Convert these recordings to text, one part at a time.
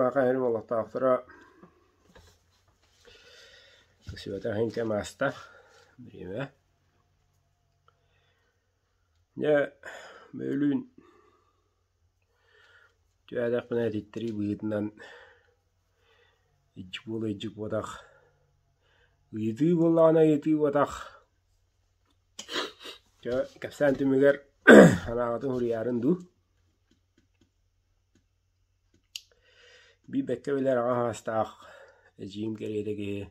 Саха сирин олохтоохторо көрсүбэтэх иһин кэм ааста, бириэмэ. Дьэ, бөөлүүн түһээтэхпинэ этиттэрии быһыытынан иччи буола иччи буотах, ыйытыы буоллаҕына ыйытыы буотах. Дьэ, кэпсээн түмүгэр санааҕытын суруйаарын дуу? Биир бэккэ билэр аҕа саастаах эдьиийим кэриэтэ киһи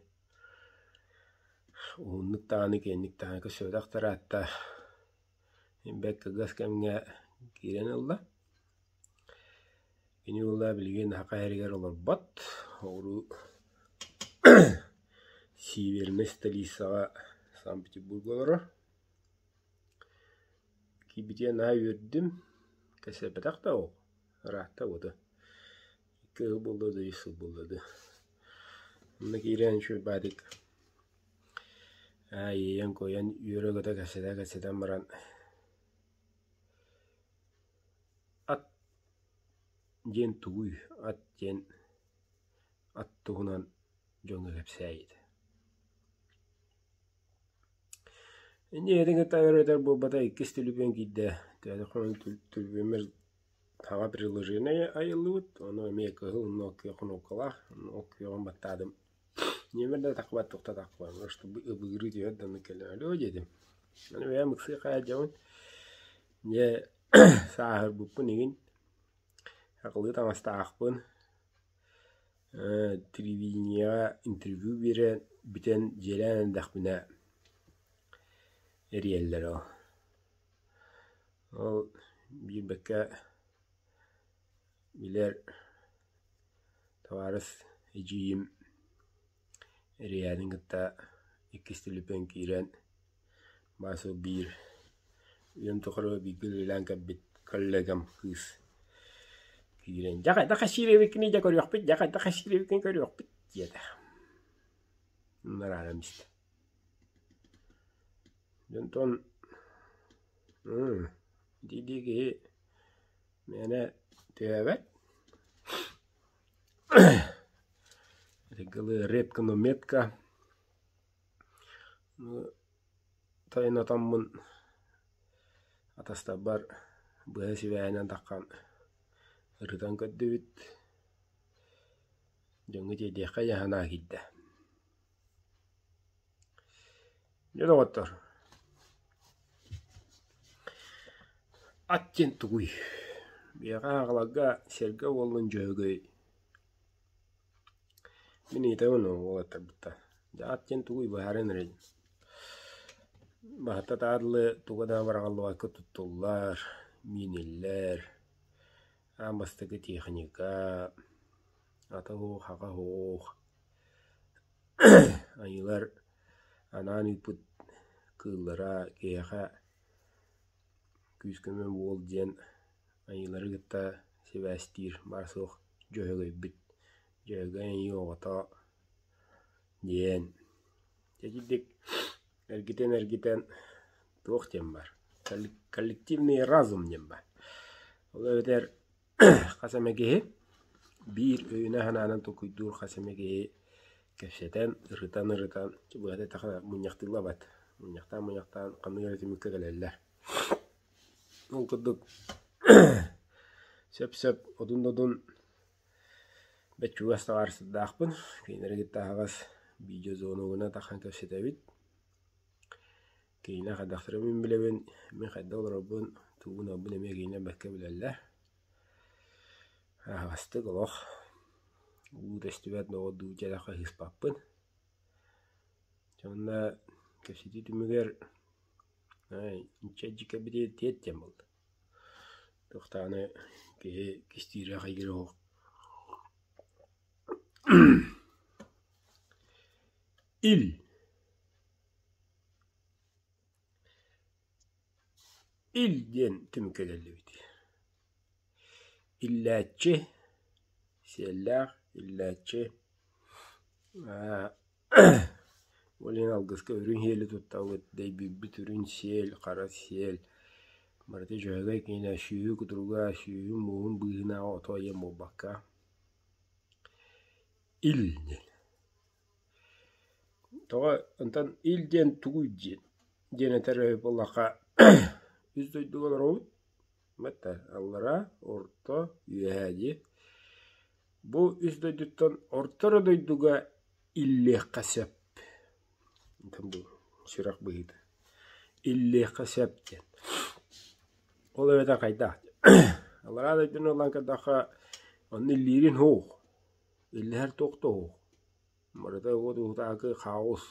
уһуннук даҕаны киэҥник даҕаны көрсүбэтэх ыраатта, бэрт кылгас кэмҥэ киирэн ылла. Кини уола билигин саха сиригэр олорбот, оҕуруу Севернай столицаҕа Санкт-Петербурга олорор. Киирбитигэр наһаа үөрдүм, кэпсэппэтэх да ол, ыраатта буолуо, икки сыл буолла дуу, үс сыл буолла дуу. Онно киирэн үчүгэй баҕайытык аа иэйэн-куойан үөрэ-көтө кэпсэтэ-кэпсэтэн баран ат диэн тугуй, ат диэн ат туһунан дьоҥҥо кэпсээйит. Инньэ кытта өр-өтөр буолбата иккис түлүпүөн киирдэ. Түлүпүөммэр саҥа приложение айыллыбыт, ону эмиэ кыһыл уонна күөх кнопкалаах, ол күөҕүн баттаатым. Нүөмэр да таххыбат, туох да таххыбат, может ыбыгырыы түһэр да оннук кэлэн алло диэтим. Аны бэйэм ыксыы хайа дьабын, дьэ сааһырбыппын игин, сахалыы таҥастаахпын, телевидениеҕэ интервью биэрэн бүтэн дьиэлээн эрдэхпинэ эрийэллэр ол. Ол биирбэккэ билэр табаарыс эдьиийим эрийээтин кытта иккис түлүпүөн киирэн Баасыл биир үйэм тухары бииргэ үлэлээн кэлбит коллегам кыыс киирэн «Дьэ хайдах кэпсиир эбиккиний дьэ көрүөхпүт, дьэ хайдах кэпсиир эбиккин көрүөхпүт» диэтэ. Арааран истэ. Онтон дии-дии киһи мээнэ түһээбэт. Ытыгылыы редко, но метко Тойонотоммун атастарбар быһа сибээһинэн таххан ырытан көрдүбүт, дьоҥҥо тиэрдиэххэ диэн санаа киирдэ. Дьэ доҕоттор, ат диэн тугуй? Биһиэхэ аҕаларга сэргэ буоллун Дьөһөгөй Мин ыйытабын уолаттарбыттан, дьэ ат диэн тугуй быһааран эрэйин. Баһыта тааллы туга да быраҕыллыбакка туттуллар, мииниллэр, аан бастакы техника, ата суох, аҕа суох, айыылар анаан ыыппыт кыыллара киһиэхэ күүс-көмө буол диэн айыылары кытта сибээстиир баар-суох дьөһөгөйбүт Дьөһөгөй айыы оҕото диэн итинник эргитэн-эргитэн туох диэн баар коллективный разум диэн баар. Ол эбэтэр хас эмэ киһи биир өйүнэн-санаанан толкуйдуур хас эмэ киһи кэпсэтэн, ырытан-ырытан быһата эттэххинэ мунньахтыыллабат. Мунньахтаан-мунньахтаан ханнык эрэ түмүккэ кэлэллэр. Ол курдук сөп-сөп одун-одун бэрт чугас табаарыстардаахпын, кинилэри кытта аһаҕас видеозвоногунан тахсан кэпсэтэбит. Кинилэр хайдахтарын мин билэбин, мин хайдах олорорбун, тугун ылбын эмиэ кинилэр бэркэ билэллэр. Аһаҕастык олох уу тэстибэт доҕордуу дьиэлэххэ ыыспаппын. Дьэ уонна кэпсэтии түмүгэр Чэйдьикэбитигэр тиэт диэн буолла. Туох даҕаны киһи кистиирэ хайгыра суох. Ил Ил диэн түмүккэ кэллибит. Иллээччи, сиэллээх, иллээччи Ол иһин алгыска үрүҥ сиэли туттабыт, дэйбиирбит үрүҥ сиэл, хара сиэл, барыта дьөһөгөй киэнэ сүөһү кутуруга, сүөһү муоһун быыһынааҕы ото диэн буолбакка. Ил диэн. Тоҕо онтон ил диэн тугуй диэн диэн этэр эбит буоллахха үс дойдуга олоробут. Бэтэ аллараа, орто, үөһээ дии. Бу үс дойдуттан орто эрэ дойдуга иллиэххэ сөп. Онтон бу сүрэх быһыыта. Иллиэххэ сөп диэн. Ол эбэтэр хайдах? Аллараа дойдуну ылан көрдөххө, онно иллиирин суох. Иллэһэр туох да суох. Барыта уот уһутаакы хаос.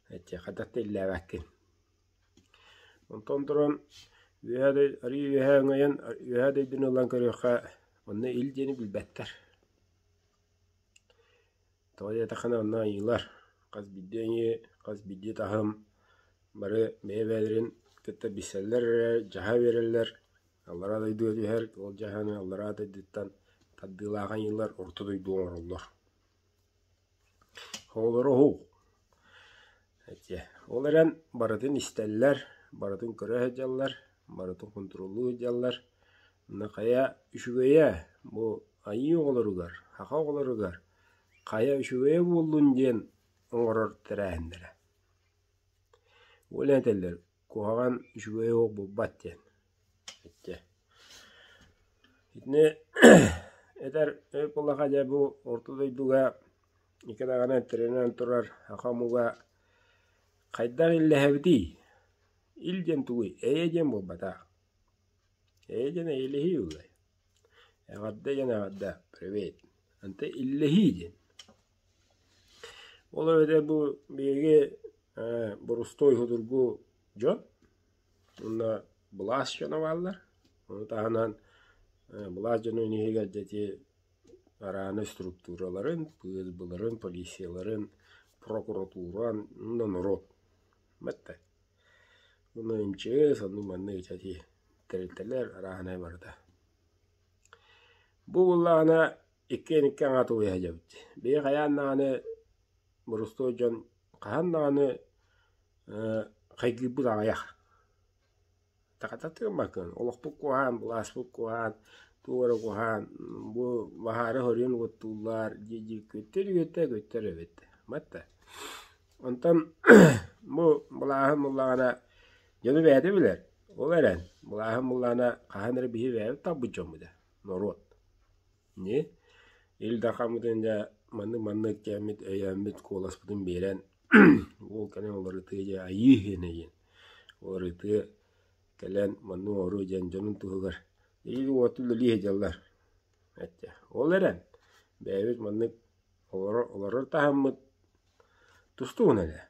Этиэхэ да иллээбэккин. Онтон туран үөһээ арыый үөһээ өҥөйөн үөһээ дойдуну ылан көрүөххэ, онно ил диэни билбэттэр. Тоҕо диэтэххинэ онно айыылар хас биирдии айыы, хас биирдии таһым бары бэйэ-бэйэлэрин кытта билсэллэр эрэ, дьаһа биэрэллэр, аллараа дойдуга түһэр, ол дьаһаны аллараа дойдуттан тардыылаах айыылар орто дойду оҥороллор. Оҕолоро уһук. Ол эрэн барытын истэллэр, барытын көрө сылдьаллар, барытын хонтуруоллуу сылдьаллар. Онно хайа үчүгэйэ бу айыы оҕолоругар, саха оҕолоругар хайа үчүгэйэ буоллун диэн оҥорор тэрээһиннэрэ. Ол этэллэр куһаҕан үчүгэйэ суох буолбат диэн. Итини этэр буоллахха дьэ бу орто дойдуга икки даҕаны тирэнэн турар саха омуга хайдах иллэһэбитий? Ил диэн тугуй? Эйэ диэн буолбатах. Эйэ диэн эйэлэһии буоллай. Эҕэрдэ диэн эҕэрдэ, привет. Онто иллэһии диэн. Ол эбэтэр бу биһиги борустуой судургу дьон уонна былаас дьоно бааллар. Ону таһынан былаас дьонун иһигэр дьэ ити арааны структураларын, ПСБ-ларын, полицияларын, прокуратуран уонна норуот. Бэттэй. Уонна МЧС, оннук маннык ити тэрилтэлэр арааһынай барыта. Бу буоллаҕына иккиэн икки аҥаа тулуйа сылдьабыт. Биһиги хайаан даҕаны борустуой дьон хаһан даҕаны хайгыырбыт аҕыйах. Такататыаммаккын олохпут куһаҕан, былааспыт куһаҕан, туох эрэ куһаҕан, бу баһаары хөрүөн уоттууллар дии-дии көттөр үөттэ көттөр эбит. Батта. Онтон бу былааһын буллаҕына дьону бэйэтэ билэр. Ол эрэн былааһын буллаҕына хаһан эрэ биһи бэйэбит талбыт дьоммут ээ, норуот. Ньи Ил Дархаммытын дьэ маннык-маннык кэммит өйөөммүт куоласпытын биэрэн уол кэлэн уларытыы дьэ айыы иһинэ диэн уларытыы кэлэн маннык оҥоруо диэн дьонун туһугар биир уоту үлэлии сылдьаллар эттэ. Ол эрэн бэйэбит маннык олорор олорор таһыммыт тустууна эрэ.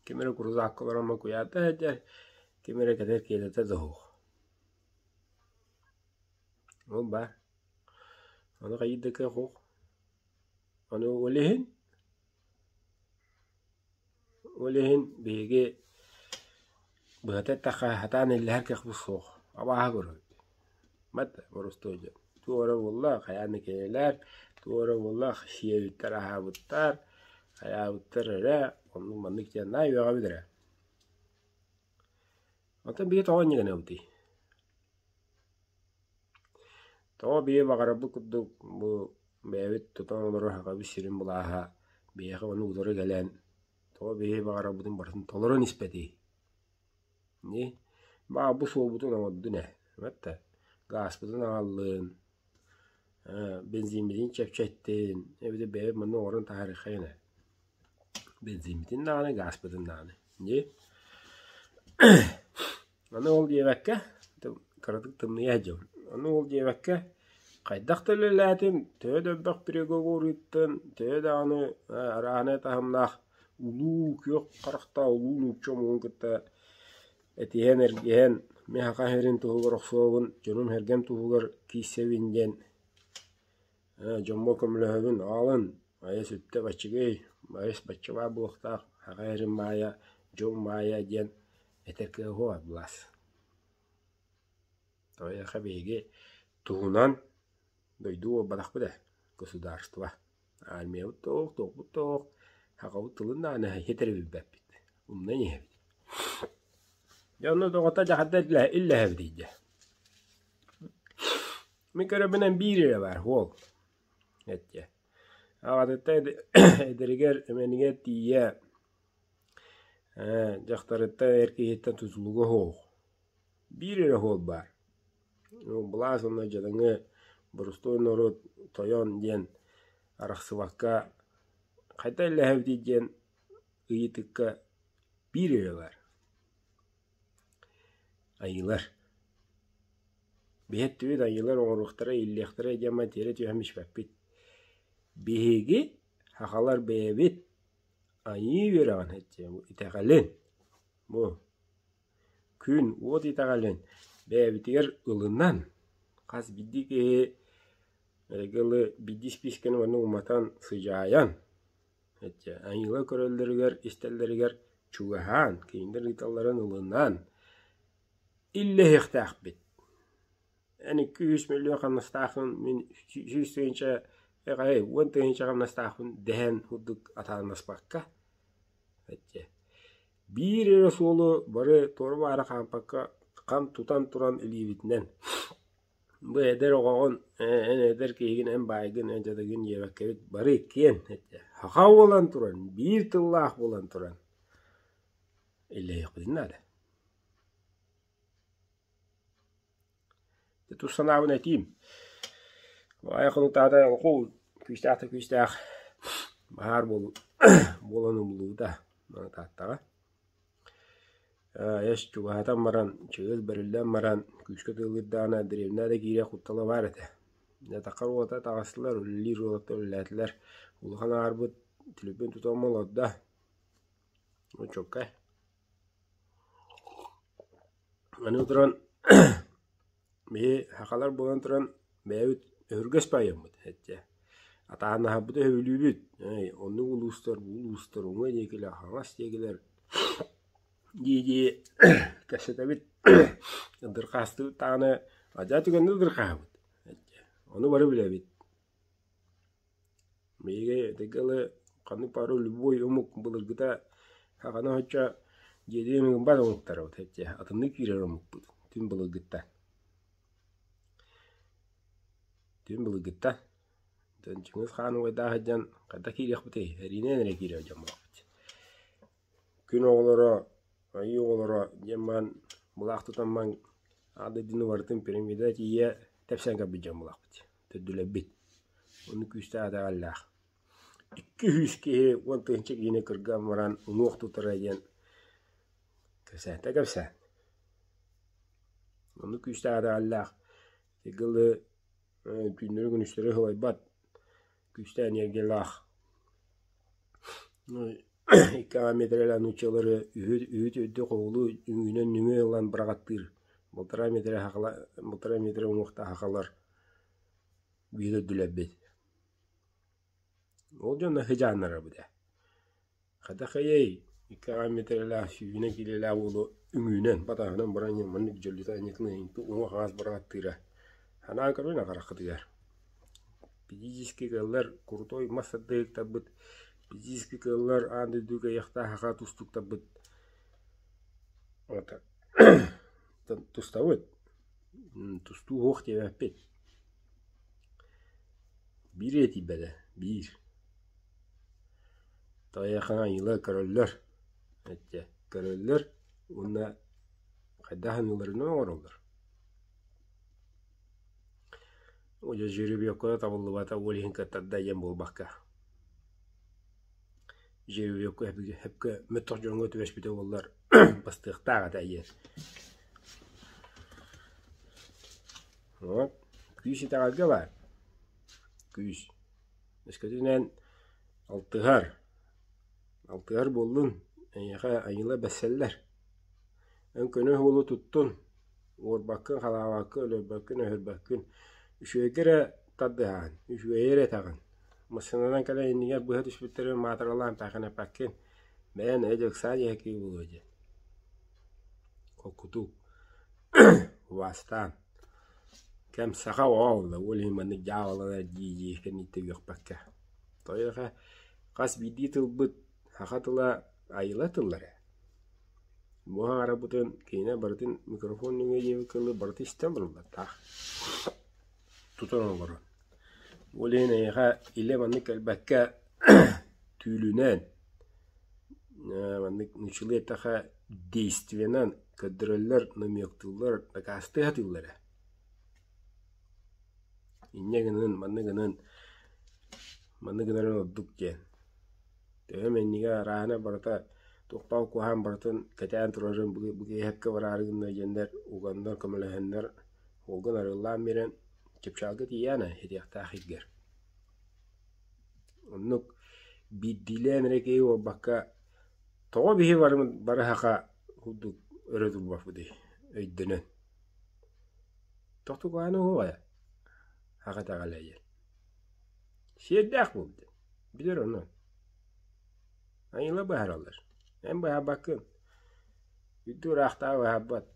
Ким эрэ крузакка олорон куйаарда сылдьар, ким эрэ кэтэр киэлитэ да суох. Ол баар. Ону хайыы да кыах суох. Ону ол иһин ол иһин биһиги быһата эттэххэ сатаан иллэһэр кыахпыт суох. Абааһы көрөбүт. Мат боростуой дьон. Туох эрэ буолла, хайаан да кэлэлэр, туох эрэ буолла, сиэбиттэр, аһаабыттар, хайаабыттар эрэ, оннук маннык диэн наай үөҕэбит эрэ. Оттон биһиги тоҕо инньэ гынабытый? Тоҕо биһиги баҕарарбыт курдук бу бэйэбит тутан олорор Сахабыт сирин былааһа биһиэхэ ону утары кэлэн тоҕо биһиги баҕарарбытын барытын толорон испэтий? Ньии, баа бу суолбутун оҥордун ээ, эбэтэ гааспытын аҕаллын, бензиммитин чэпчэттин, эбэтэр бэйэбит манна оҥорон таһаарыаххайын ээ. Бензиммитин даҕаны, гааспытын даҕаны. Дии. Аны ол диэбэккэ, кыратык тымныйа сылдьабын. Аны ол диэбэккэ, хайдах да үлэлээтим, төһө да элбэх переговор ыыттын, төһө даҕаны арааһынай таһымнаах улуу күөх харахтаах улуу нуучча омугун кытта этиһэн, эргиһэн, мин саха сирин туһугар охсуобун, дьонум-сэргэм туһугар киирсэбин диэн дьоммор көмөлөһөбүн, аҕалын, айа сүттэ баччыгый, айыс бачча баар буолуохтаах, саха сирин баайа, дьон баайа диэн этэр кыаҕа суох былаас. Тоҕо биһиги туһунан дойду буолбатахпыт ээ, государство. Армиябыт да суох, туохпут да суох, сахабыт тылын даҕаны ситэ билбэппит, умнан иһэбит. Дьэ онно доҕотто дьахарда иллэһэбит дьэ. Мин көрөрбүнэн биир эрэ баар, уол. Эттэ. Аҕатыттан эдэригэр эмэнигэр тиийэ дьахтарыттан эр киһиттэн тутулуга суох. Биир эрэ суол баар. Былаас уонна дьадаҥы боростуой норуот тойон диэн арахсыбакка хайдах иллэһэбитий диэн ыйытыкка биир эрэ баар. Айыылар. Биһэттибит айыылар оҥоруохтара, ииллиэхтэрэ диэн маны тиэрэ түһэн испэппит. Биһиги сахалар бэйэбит айыы үөрэҕин итэҕэлин бу күн уот итэҕэлин бэйэбитигэр ылынан хас биирдии киһи эргэ дылы биирдии испиискэни манна уматан сыдьаайан айыылар көрөллөрүгэр истэллэригэр чугаһаан кинилэр ыыталларын ылынан иллэһиэхтээхпит. Эн 200 миллион хамнастааххын, мин 100 тыһыынча, 10 тыһыынча хамнастаахпын дэһэн курдук атааннаспакка биир эрэ суолу бары туора-маары хаампакка хам тутан туран илиибитинэн бу эдэр оҕоҕун, эн эдэр киһигин, эн баайгын, эн дьадаҥын диэбэккэбит бары иккиэн саха буолан туран, биир тыллаах буолан туран иллэһиэхпитин наада. Тус санаабын этиим. Айа хонуктаата күүстээх да күүстээх баһаар буолан умуллубута маны Тааттаҕа. Эс чугаһатан баран, чыгыл бэриллэн баран, күүскэ тыаллыырдаҕына дэриэбинэ да киирэр куттала баар этэ. Дьатахха уота таҕыстылар, үлэлиир уолаттар үлэлээтилэр. Улахан аарбыт түлүпүн тутан олордо. Чуолкай. Аны туран биһи сахалар буолан туран бэйэбит өһүргэс баайаммыт эттэ. Атаанаһарбыты өһүлүүбүт. Оннук улуустар, бу улуустар уҥа диэкилэр, хаҥас диэкилэр дии-дии кэпсэтэбит. Ындырхаастыыбыт даҕаны адьас түгэннэ ындырхааһабыт. Ону бары билэбит. Биһиги этэргэ дылы ханнык баҕарар любой омук былыргыта саханы соччо дьиэтигэр ыҥырбат омуктарбыт атыннык киирэр омукпут түҥ былыргыттан. Түҥ былыргыттан. Оттон Чыҥыс Хаан убайдаах сылдьан хайдах киириэхпитий, эриинэн эрэ киирэр дьон буоллахпыт. Күн оҕолоро, айыы оҕолоро диэн баран былаах тутан баран аан дойдуну барытын пирамида тиийэ тэпсэн кэлбит дьон буоллахпыт, төрдүлэрбит. Ону күүстээх итэҕэллээх. 200 киһи 10 тыһыынча киһини кырган баран уҥуох тутара диэн кэпсээнтэ кэпсээн. Оннук күүстээх итэҕэллээх. Ити түүннэри-күнүстэри сылайбат күүстээх энергиялаах икки аҕа миэтэрэлээх нууччалары үһү үрдүк оҕолуу үҥүүнэн нөҥүө ылан быраҕаттыыр балтараа миэтэрэ балтараа миэтэрэ уҥуохтаах сахалар биир үрдүлэрбит. Ол дьонно сыдьааннарабыт ээ. Хайдах эйэй, икки аҕа миэтэрэлээх сүүһүнэн киилэлээх уолу үҥүүнэн, батаһынан баран маннык дьөллүтэ анньытын уҥа-хаҥас быраҕаттыыра. Санаан көрүн хараххытыгар. Физически кыаллар крутой мас тардыһыктарбыт, физически кыаллар аан дойду кыайыахтаах саха тустууктарбыт тустабыт. Тустуу суох диэбэппит. Биир эрэ тиийбэтэ, биир. Тайахха айыылар көрөллөр, эттэ көрөллөр уонна хайдах аныыларынан оҥороллор. Дьэ жеребьевката табыллыбата ол иһин кыттарда диэн буолбакка. Жеребьевка сөпкө мөлтөх дьоҥҥо түбэспитэ буоллар бастыахтаах этэ диэн. Вот күүс итэҕэлгэ баар. Күүс. Өскөтүнэн алтыһар, алтыһар буоллун, эйиэхэ айыыла бэссэллэр. Эн көнө уолу туттун, уорбаккын, халаабаккын, өлөрбөккүн, өһөрбөккүн. Үчүгэйгэ эрэ тардыһаҕын, үчүгэйи эрэ этэҕин. Массыынанан кэлэн иннигэр быһа түспүттэрин маатыралаан таахынаппаккын. Бэйэн ээ дьыксаан иһэ киһи буолуо диэн. Холкутук, убаастаан. Кэм саха оҕо буолла, ол иһин маннык дьаабыланар дии-дии кэнниттэн үөхпэккэ. Тоойуоха хас биирдии тылбыт саха тыла айыла тыллар ээ. Бу аҥарабытын кинилэр барытын микрофон нөҥүө диэбит кылы барыта истэн олоруллар таах. Тутан олорон. Ол иһин эйиэхэ илэ маннык кэлбэккэ түүлүнэн маннык нууччалыы эттэххэ действиенэн көрдөрөллөр, намектыыллар, дакаастыы сатыыллар ээ. Инньэ гынан маннык гынан маннык гынарын ордук диэн. Төһө мэнньигэ арааһына барыта туохпаах куһаҕан барытын кэтээн турарын бу киэһэккэ бараары гынна диэннэр уганнар көмөлөһөннөр уолгун арыаллаан биэрэн чыпчаалга тиийээн ээ итиэхтээх иргэр. Оннук биирдиилээн эрэ киһи буолбакка тоҕо биһи бары саха курдук өрө турбаппытый өйдөнөн. Тохтукааны уһуо ээ саха итэҕэлэ диэн. Сиэрдээх буолда, билэр ону. Айыыла быһаараллар. Эн быһаарбаккын. Үрдүк ыраахтааҕы быһаарбат.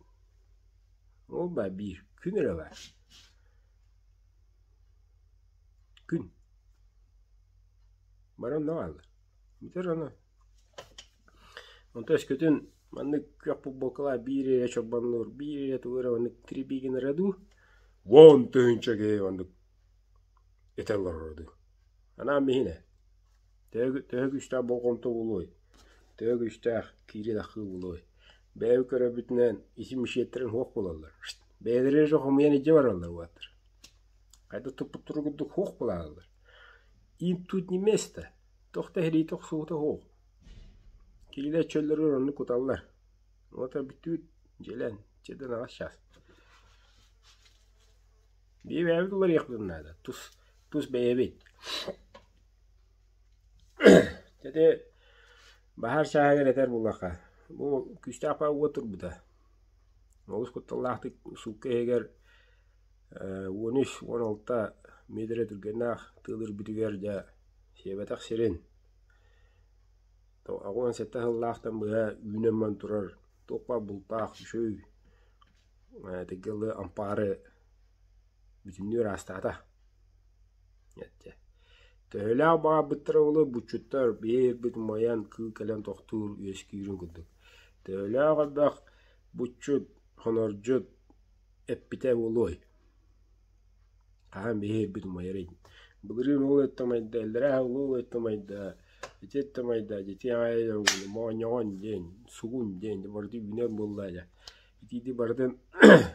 Ол баар биир, күн эрэ баар. Күн. Бары онно бааллар. Бүтэр ону. Онтон өскөтүн маннык күөх футболкалаах биир эрэ чорбоннуур, биир эрэ тугу эрэ маннык трибигин эрэ дуу, 10 000 киһи оннук этэ олороро дуу. Анаан биһинэ. Төһө күүстээх болҕомто буолуой? Төһө күүстээх киирии-тахсыы буолуой? Бэйэбит көрөрбүтүнэн ити мишеттэрин суох буолаллар. Бэйэлэрэ эрэ хомуйан илдьэ бараллар уолаттар. Хайдах туппуттарын курдук суох буолаллар. Им тут не место. Туох да иһириитэ охсубута суох. Кинилэр чөллөрүгэр оннук куталлар. Уота бүтүүт, дьиэлэн, дьиэтин аҕыс чаас. Биһи бэйэбит уларыйыахпытын наада, тус, тус бэйэбит. Ити баһаар чааһыгар этэр буоллахха, бу күүстээх баҕа уот турбута. Олус кутталлаахтык суукка иһигэр 13-16 миэтэрэ түргэннээх тыал үрбүтүгэр дьэ сиэбэтэх сирин 87 сыллаахтан быһа үүнэн баран турар туох баар бултаах үчүгэй этэргэ дылы ампаары бүтүннүү ыраастаата. Төһөлөөх баҕарбыттара буолуой булчуттар биһи умайан кыыл кэлэн тохтуур үөскүүрүн курдук. Төһөлөөх элбэх булчут, хонордьут эппитэ буолуой? Хаһан биһи ирбит умайарый? Былырыын ол өттө умайда, иллэрээ сыл ол өттө умайда, ити өттө умайда, ити аайы моонньоҕон диэн, сугун диэн барыта үүнэр буолла дьэ. Итиити барытын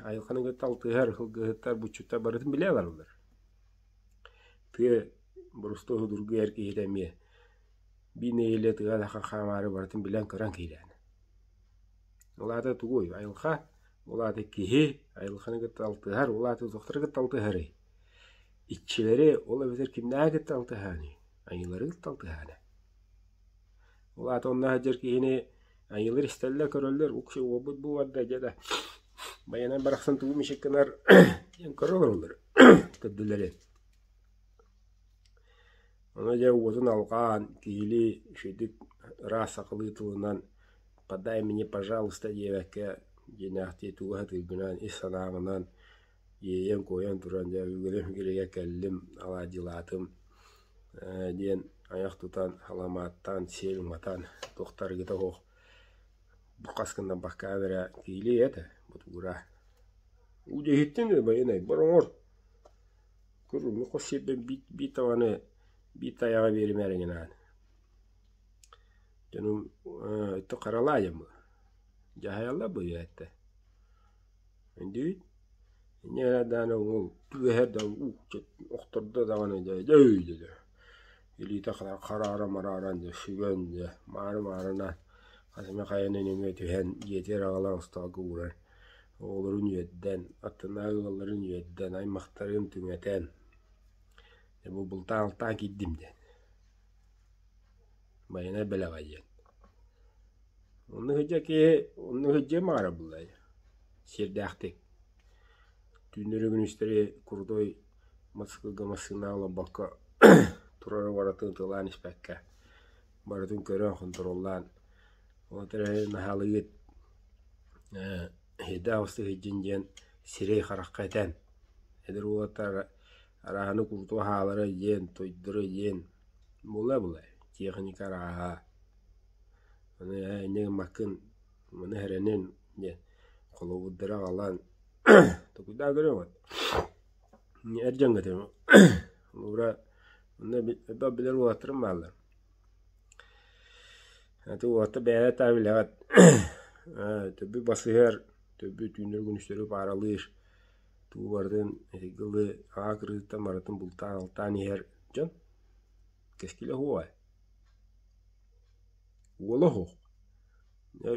айылҕаны кытта алтыһар, сылгыһыттар, булчуттар барытын билэ олороллор. Тыа боростуой судургу эр киһитэ эмиэ биир нэһиэлэ тыа хаамаары барытын билэн көрөн киирэн. Ол аата тугуй? Айылҕа, ол аата киһи айылҕаны кытта алтыһар, ол аата туохтары кытта алтыһарый? Иччилэри, ол эбэтэр кимнээҕи кытта алтыһааный? Айыылары кытта алтыһааны. Ол аата онно сылдьар киһини айыылар истэллэр, көрөллөр, уксу уолбут бу барда дьэ да байанай барахсан тугу мичик гынар диэн көрө олороллор көрдүлэри. Ону дьэ уотун алҕаан, киһилии үчүгэйдик ыраас сахалыы тылынан «Подай мне, пожалуйста» диэбэккэ дьиҥнээхтии тугу сатыыргынан, ис санааҕынан иэйэн-куойан туран дьэ үгүрүм үгүрүгэ кэллим, алаадьылаатым диэн айах тутан, саламааттаан, сиэл уматан, туохтаргыта суох хас гыннар бакаа эрэ киилиэ этэ ботугура. Уу дьэ иһиттиҥ дуо байанай бар оҥор Көр, хос сиэрбэн биир табаны биир тайаҕы биэримээри гынаан. Дьонум өттө харалаа дьон дьаһайаллар быһыыта. Өйдүүт? Инньэ даҕаны уол түгэһэр да охтордо даҕаны дьэ дьэ илиитэ хараара-марааран дьэ сүгэн дьэ маары-маарына хас эмэ хайаны нөҥүө түһэн дьиэтигэр аҕалан остуолга уурар. Оҕолорун үөрдэн, аттынааҕы ыалларын үөрдэн, аймахтарын түҥэтэн, дьэ бу бултаан-алтаан киирдим диэн. Байанай бэлэҕэ диэн. Онно сылдьар киһи онно сылдьыан баҕарар буоллаҕа сиэрдээхтик. Түүннэри-күнүстэри крутой мотоциклга массыынаҕа олорбокко турары барытын ытыалаан испэккэ барытын көрөн хонтуруоллаан ол тэрээһин наһаалыгыт Эһиэдээх сыһыйдьын диэн сирэй харахха этэн, эдэр уолаттар арааһыны курутуо хаалара диэн, тойдоро диэн буола-буола техника арааһа. Ону ээ инньэ гыммаккын, маны эрэнин диэн холобурдары аҕалан толкуйдаа көрүөҥ эр дьоҥҥо этим. Холобура, онно элбэх билэр уолаттарым бааллар. Ити уолаттар бэйэлэрэ да билэҕит төбү басыһар, төбү түүннэри-күнүстэри пааралыыр, тугу барытын итигилы аҕа кырыытыттан барытын бултаан-алтаан иһэр дьон кэскилэ уһуо Уола уһуох,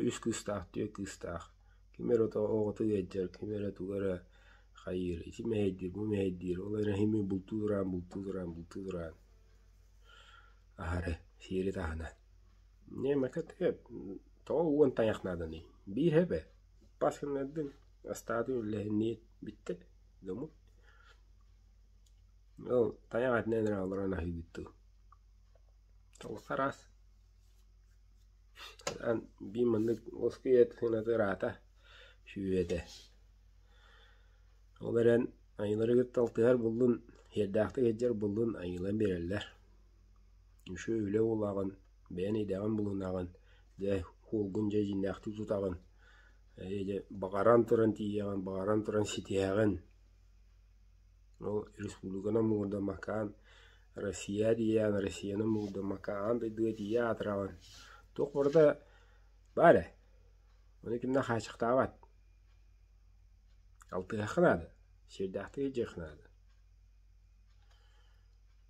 үс кыыстаах, түөрт кыыстаах, ким эрэ оҕото ыалдьар, ким эрэ тугу эрэ хайыыр, ити мэһэйдиир, бу мэһэйдиир, ол эрэ иһин мин бултуу тураан, бултуу тураан, бултуу тураан аһары сиэри таһынан. Дьэ тоҕо уон тайах нааданый? Биир эбэ, бас гыннардым, астаатым үллэһинниит бүттэ, доммут. Ол тайах этинэн эрэ олорон аһыыбыт дуу. Толук араас. Биир маннык лоскуй сыаната ыраата, сүүрэтэ. Ол эрэн айыылары кытта алтыһар буллун, сиэрдээхтик сылдьар буллун айыылан биэрэллэр. Үчүгэй үлэ буолаҕын, бэйэн идэҕин булунаҕын, дьэ уолгун дьэ дьиҥнээхтик тутаҕын, дьэ баҕаран туран тиийэҕин, баҕаран туран ситиһэҕин. Ол республиканан муҥурдаммаккаан Россия тиийээн, Россияны муҥурдаммакка аан дойдуга тиийэ аатыраҕын. Туох барыта баар ээ. Ону ким да хааччахтаабат. Алтыһыахха наада, сиэрдээхтик илдьиэххэ наада.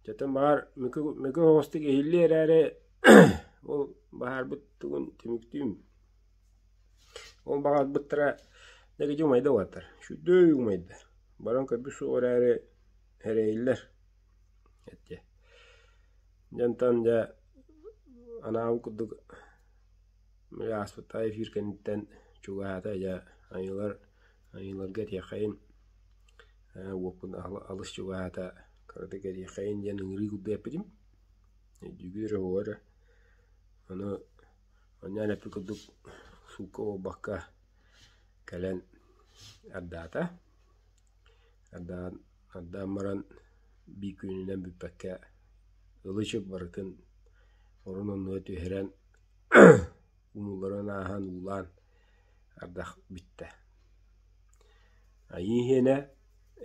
Дьэтэн баҕар мөкү мөкү оҕустук иһиллиэ эрээри ол баһаарбыт тугун түмүктүүм. Ол баҕарбыттара дэгидьи умайда уолаттар, сүрдээх умайда. Баран көрбүт суох эрээри эрэйиллэр этэ. Дьэ онтон дьэ анаабыт курдук ааспыттаах эфир кэнниттэн чугаһаата дьэ айыылар айыыларга этиэххэйин уоппун алыс чугаһаата кыратык этиэххэйин диэн ыҥырыы курдук эппитим. Өйдүүгүт эрэ оһуор эрэ. Ону онньоон эппит курдук суукка буолбакка кэлэн ардаата. Ардаан ардаан баран биир күнүнэн бүппэккэ ылы-чып барытын орун оннугар түһэрэн умулларын ааһан уулаан ардах бүттэ. Айыы иһиэнэ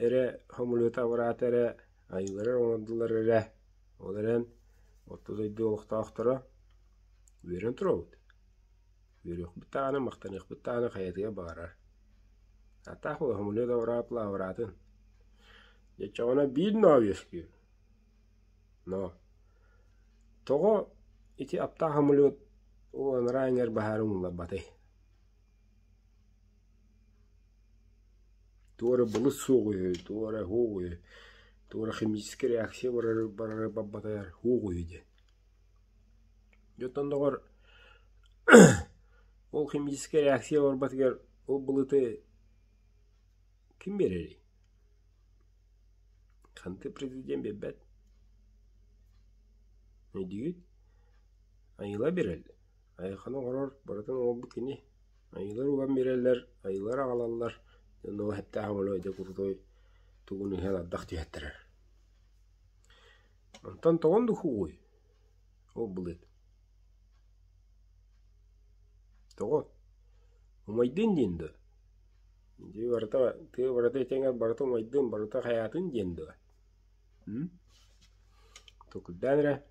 эрэ хомулуйа абыраата эрэ, айыылары оҥордулар эрэ, ол эрэн орто дойду олохтоохторо үөрэн турабыт. Үөрүөхпүт даҕаны, махтаныахпыт даҕаны хайатыгар баҕарар. Атаах хомулуйа да абыраатын. Дьэ оччоҕуна биир ноо үөскүүр. Но тоҕо ити аптаах самолет ол анараа эҥэр баһаары умулларбатый? Туох эрэ былыт суох үһү, туох эрэ суох үһү, туох эрэ химическэй реакция барар барара барбатыгар суох үһү диэн. Дьэ оттон доҕор ол химическэй реакция барбатыгар ол былыты ким биэрэрий? Ханты президент биэрбэт. Өйдүүгүт? Айыыла биэрэллэр. Айылҕаны оҥорор барытын оҥорбут кини. Айыылар уган биэрэллэр, айыылар аҕалаллар. Дьон ол хэптээх оҥоро дьэ крутой тугун иһэн ардах түһэттэрэр. Онтон тоҕон духугуй? Ол былыт. Тоҕо? Умайдын диэн дуо? Дьиэ барыта тыа барыта тэҥэр барыта умайдын, барыта хайаатын диэн дуо? М? Толкуйдаан эрэ.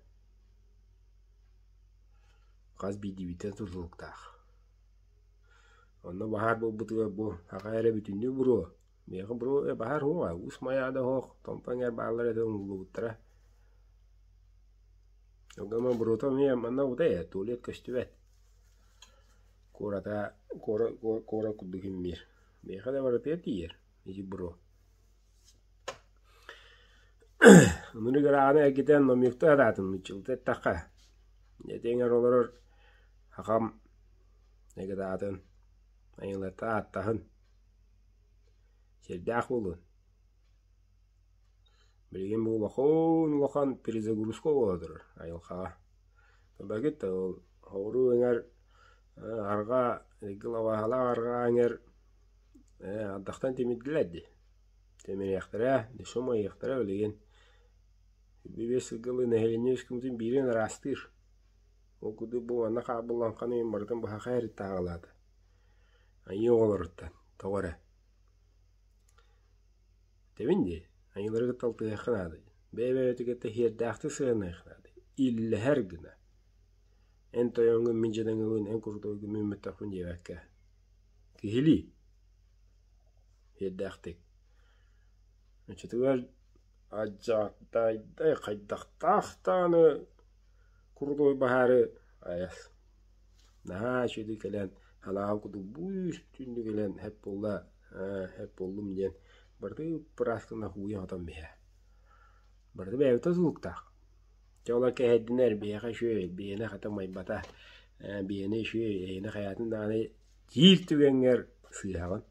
Хас биирдиибиттэн тутулуктаах. Онно баһаар буолбутугар бу аҕа эрэ бүтүннүү буруо. Миэхэ буруо э баһаар суоҕа, уус майаада оһох, томпо эҥэр бааллар этэ умуллубуттара. Оттон буруота эмиэ манна утай ээ, туалет көстүбэт. Куората куорат курдук имниир. Миэхэ да барытыгар тиийэр ити буруо. Ынырык ырааҕын эргитэн номнуктуу сатаатым нууччалыы эттэххэ. Этиҥэр олорор хахам эгитаатын айылата ааттаһын сиэрдээх буолуон. Билигин бу улахан улахан перезагрузка буола турар айылҕаҕа. Көрбөкүт да ол соҕуруу эҥэр арҕаа лабаалаах арҕаа эҥэр ардахтан тимирдилэр дии. Тимириэхтэрэ, өссө умайыахтара билигин. Биэс сылга нэһилиэнньэ үскүмүтүн биирин ыраастыыр. Ол курдук бу манна хаалбыт лаҥханы барытын быһаха эриттэ аҕалаата. Айыы оҕолоруттан тоҕо эрэ. Этэбин дии, айыылары кытта алтыһыахха наада. Бэйэ-бэйэбитин кытта сиэрдээхтик сыһыаннаһыах наада, иллэһэр гына. Эн тойоҥҥун мин дьадаҥыбын, эн курдугун мин мөттөхпүн диэбэккэ. Киһилии сиэрдээхтик. Оччотугар адьаатайдай хайдахтаах даҕаны курдуой баһаары айас. Наһаа үчүгэйдик кэлэн халаан курдук бүүс-бүтүннүү кэлэн һэп буолла, һэп буоллум диэн барыта ыраас гына һууйан-хотон биһэ. Барыта бэйэбит тутулуктаах. Дьэ олор кэһэйдинэр биһиэхэ үчүгэй, биһиэнэ хата умайбата, биһиэнэ үчүгэй, эйиэнэ хайаатын даҕаны диир түгэҥҥэр сыыһаҕын.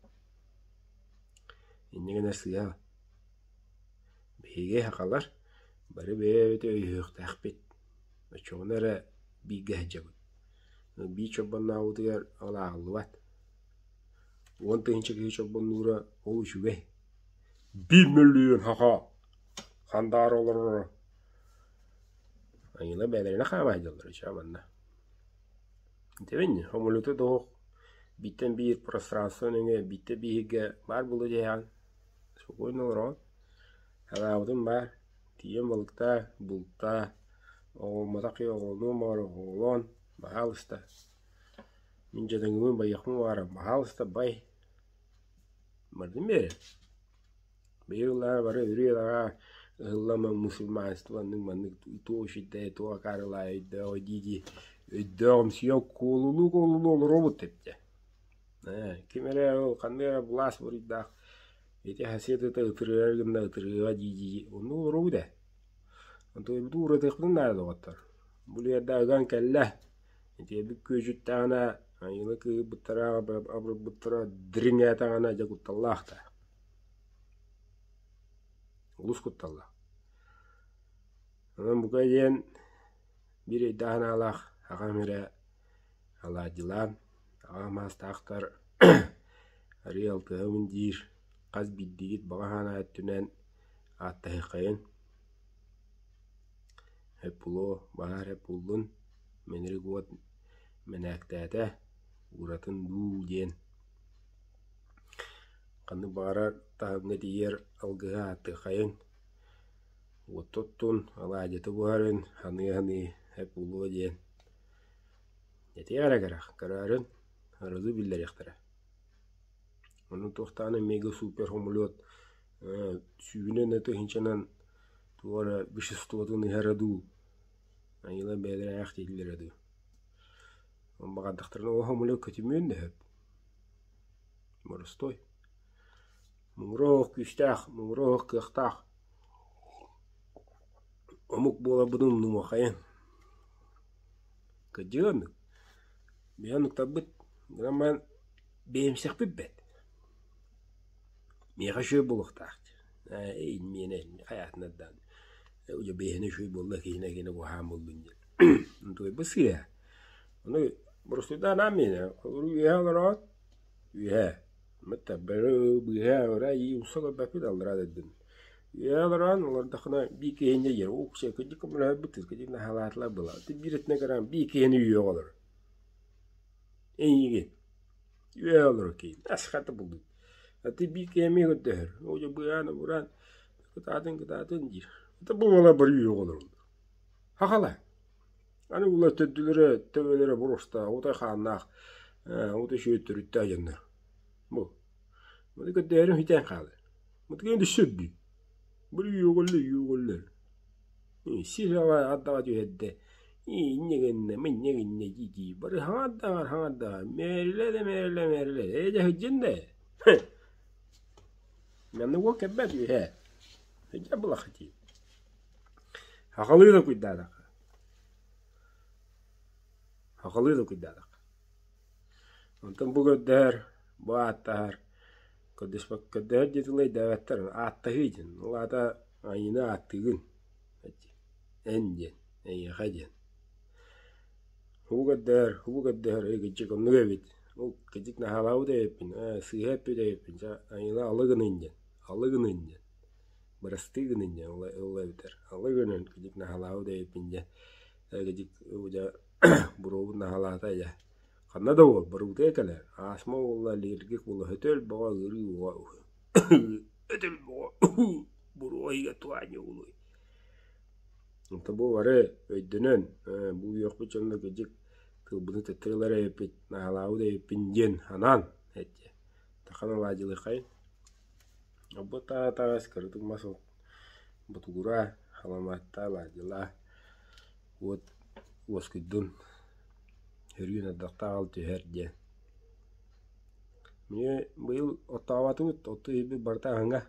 Инньэ гынар сыыһа. Биһиги сахалар бары бэйэбит өйүһүөхтээхпит. Оччоҕуна эрэ бииргэ сылдьабыт. Биир чорбоннообутугар ол ааҕыллыбат. 10 000 киһи чорбоннуура ол үчүгэй. 1 000 000 саха хандаара олороро. Айыына бэйэлэринэ хаама сылдьаллар үчүгэй манна. Итибин хомулута тоһук бииртэн биир пространство нөҥүө бииртэ бииргэ баар буолуо диэҕин спокойно олороҕун. Санаабытым баар, тиийэн балыктаа, бултаа, оҕоломмотох киһи оҕолонуом баҕар оҕолоон, баһаалыста. Мин дьадаҥыбын байыахпын баҕарар, баһаалыста бай. Бардым биэрэр. Биһиги ыллаан бары үрүө-аҕаа ыһыллама мусульманство маннык-маннык туох үчүгэй туох акаарылаах өйдөөх дии-дии өйдөөҕүмсүйэ куолулуу-куолулуу олоробут эбитэ. Ээ, ким эрэ ол ханнык эрэ былаас буруйдаах ити хасыатыта ытырыар гынна ытырыаҕа дии-дии оннук олоробут ээ. Онтуйбутун ууратыахпытын наада доҕоттор. Бу үлүгэрдээх ыган кэллэ. Итиэбит күөдьүттэҕинэ айыыны кыыһырбыттара, абырбыттара дириҥээтэҕинэ дьэ кутталлаах да. Олус кутталлаах. Онон бука диэн биир өйдөөх санаалаах аҕам эрэ алаадьылаан, аҕам аастаахтар арыый алтыһабын диир хас биирдиигит баҕа санаа өттүнэн ааттаһыаххайын. Эппулуо баһаар эппуллун, мэнэрик уот мэнээктээтэ, ууратын дуу диэн Ханнык баҕарар таһымҥа тиийэр алгыһы ааттыаххайыҥ, уотта оттун, алаадьыта буһарын, саныы-саныы эп буолуо диэн этиэх эрэ кэрэх, көрөөрүн, арылы биллэриэхтэрэ. Ону туохтаан мега супер самолет сүүнэн тыһыынчанан туох эрэ веществотун ыһара дуу, айылар бэйэлэрэ аах дииллэрэ дуу. Баҕардахтарына ол самолет көтүмүөн да сөп. Боростуой. Муҥура күүстээх, муҥура кыахтаах омук буоларбытын умнумуоххайын. Кырдьыга оннук. Биһи оннуктарбыт гынан баран бэйэмсэхпит бэрт. Миэхэ үчүгэй буолуохтаах ээ миэнэ хайаатынар даҕаны дьэ бэйэһинэ үчүгэй буолла киһинэ киһинэ куһаҕан буоллун диэн. Онтукайбыт сыыһа. Ону боростуойдаан аан миэнэ холобур үөһэ олороот үөһэ мытта бары быыһа ора ии умса көрбөппүт аллараа дойдуну. Үөһэ олорон олордоххуна биир киһини дьиэр уксэ кырдьык көмөлөһөрбүт кырдьык наһаалаатылар была биир өттүнэн көрөн биир киһини үөһэ олорор. Эйигин үөһэ олорор киһи асхата булдун. Аты биир киһи эмиэ көрдөһөр. Оо дьэ быаан бураан кытаатын кытаатын диир. Это бу буола бары үөһэ олороллор. Хахала. Аны булар төрдүлэрэ, төбөлөрө боруостаах, утай хааннаах, утай үчүгэй төрүттээх дьоннор. Бу. Маны көрдөһөрүм хитэн хаалар. Мытыгын түсүрдүү. Бу үөҕүллэр, үөҕүллэр. Сир ардаҕа түһэрдэ. Инньэ гынна, минньэ гынна дии-дии. Бары хаҥардаҕар, хаҥардаҕар. Мээрилэ да мээрилэ, мээрилэ. Ээ дьэ сылдьын да. Манна уол кэлбэт үһэ. Сылдьар булаххытыы. Сахалыы да куйдаатахха Сахалыы да куйдаатахха Онтон бу көрдөһөр, бу ааттаһар, көрдөһөр диэн тылы өйдөөбөттөр, ааттаһыы диэн. Ол аата айыыны ааттыыгын эн диэн, эйиэхэ диэн. Хубу көрдөһөр, хубу көрдөһөр, эй кырдьык оннук эбит, ол кырдьык наһаалаабыт эбиппин, ээ сыыһа эппит эбиппин, чэ айыыны алы гыныҥ диэн, алы гыныҥ диэн. Бырастыы гынын диэн ылла эбитэр. Алы гынан кидик наһалаабыт эбиппин диэн кидик дьэ буруобут наһалаата дьэ. Ханна да буол барыбытыгар кэлэр. Астма буолла, аллергик буолла, өтөл бөҕө ыарыы бөҕө өтөл бөҕө буруо иһигэр туох аанньа буолуой. Онто бу бары өйдөнөн, бу үөхпүт дьонно кырдьык тылбытын төттөрү ылар эбиппит, наһаалаабыт эбиппин диэн анаан эттэ. Тахан алаадьылыаххайын. Бу таҕас кыратык мас ботугураа, халамааттаа, алаадьылаа, уот уоскуйдун, өрүүн ардахтаах аҕал түһэр диэн. Эмиэ быйыл оттообатыбыт, оттуу иһиппит барыта аһыҥа.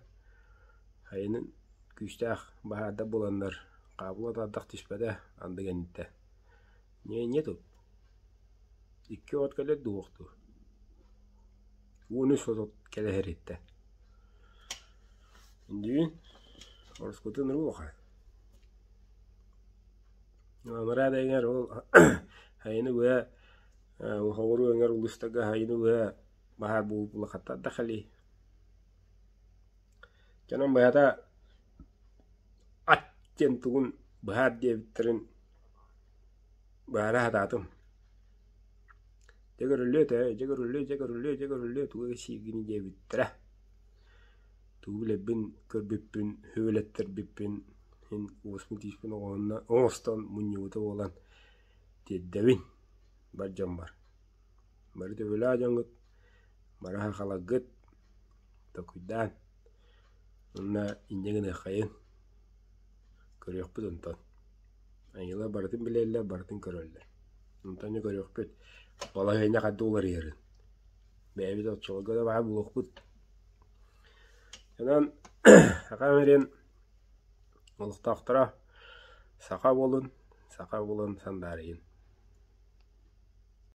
Сайынын күүстээх баһаардар буоланнар, хаабыла да ардах түспэтэ, анды кэнниттэн. Ньиэ тут Икки от кэлэр дуу уохтуу 13 от кэлэ иһэриттэ. Индиин ороскуотун улахан. Анараа да эҥэр ол сайыны быһа соҕуруу эҥэр улуустарга сайыны быһа баһаар буолбут улахаттар да кэлии. Дьонум быһата ат диэн тугун быһаар диэбиттэрин быһаара сатаатым. Дьэ көрүллүө этэ, дьэ көрүллүө, дьэ көрүллүө, дьэ көрүллүө тугу эрэ сииргиний диэбиттэрэ. Тугу билэрбин, көрбүппүн, үбүлэттэрбиппин иһин уоспун-тииспин оҥоһунна оҥостон мунньубута буолан тиэрдэбин бар дьоммор. Бары төбөлөөх дьоҥҥут, бары сахаларгыт толкуйдаан уонна инньэ гыныаххайыҥ, көрүөхпүт онтон. Айыылар барытын билэллэр, барытын көрөллөр. Онтон дьэ көрүөхпүт, балаһыанньа хайдах уларыйарын. Бэйэбит оччолорго да баар буолуохпут. Онон саха сирин олохтоохторо саха буолун, саха буолун сандаарыйын.